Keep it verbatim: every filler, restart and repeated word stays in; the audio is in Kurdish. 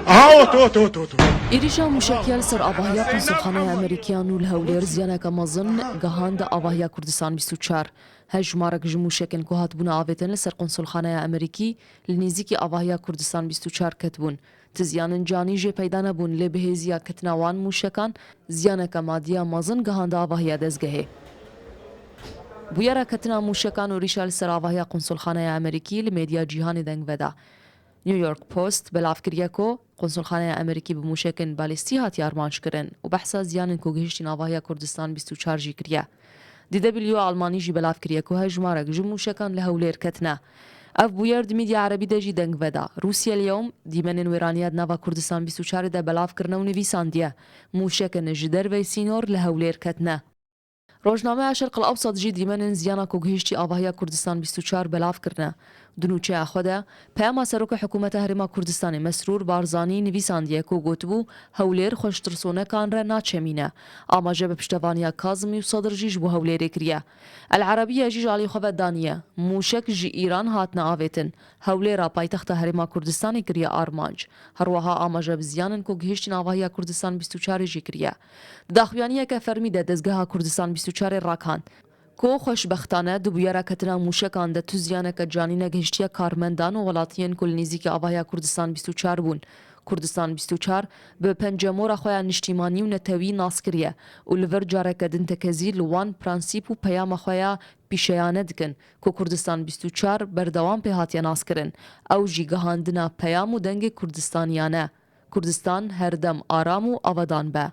Aha, oto, oto, oto, oto. Êrîşa mûşekiya li ser avahiya konsulxaneya Amerîkiya nû li Hewlêr ziyaneke mezin gehand avahiya Kurdistan bîst û çar. Hejmarek ji mûşekên ku hatibûne avêtin li ser konsulxaneya Amerîkî li nêzîkî avahiya Kurdistan bîst û çar ketibûn. Ti ziyanên canî jê peyda nebûn, lê bi hêziya ketina wan mûşekan ziyaneke madiya mezin gihande avahiya dezgehê. Bûyera ketina mûşekan û êrîşa li ser avahiya konsulxaneya Amerîkî li medya cîhanê deng veda. New York Post belav kiriye ku konsulxaneya Amerîkî bi mûşekên balîstî hatiye armanc kirin û behsa ziyanên ku gihiştîn avahiya Kurdistan bîst û çar jî kiriye. D W a Almanî jî belav kiriye ku hejmarek ji mûşekan li Hewlêr ketine. Ev bûyer di medya erebî de jî deng veda. Rûsya El-Yewm dîmenên wêraniya di nava Kurdistan bîst û çarê de belav kirine û nivîsandiye, mûşekin ji dervey sînor li Hewlêr ketine. Rojnameya Şerq El-Ewsat jî dîmenên ziyana ku gihiştî avahiya Kurdistan bîst û çar belav kirine. Di nûçeya xwe de, peyama Serokê Hikûmeta Herêma Kurdistanê Mesrûr Barzanî nivîsandiye ku gotibû, Hewlêr xwe ji tirsonekan re naçemîne. Amaje bi piştevaniya Kazimî û Sedir jî ji bo Hewlêrê kiriye. El Erebiye jî ji alî xwe ve daniye, mûşek ji Îran hatine avêtin. Hewlêra paytexta Herêma Kurdistanê kiriye armanc. Her wiha amaje bi ziyanên ku gihiştîn avahiya Kurdistan bîst û çarê jî kiriye. Di daxuyaniyeke fermî de dezgeha Kurdistan bîst û çarê rakand ku xweşbextane di bûyera ketina mûşekan de tu ziyaneke canî negihiştiye karmendan û welatiyên ku li nêzîkî avahiya Kurdistan bîst û çar bûn. Kurdistan bîst û çar bi pencemora xwe ya niştîmanî û netewî nas kiriye û li vir careke din tekezî li wan prensîp û peyama xwe ya pîşeyane dikin ku Kurdistan bîst û çar berdewam pê hatiye naskirin. Ew jî gihandina peyam û dengê Kurdistaniyane. Kurdistan her dem aram û avadan be.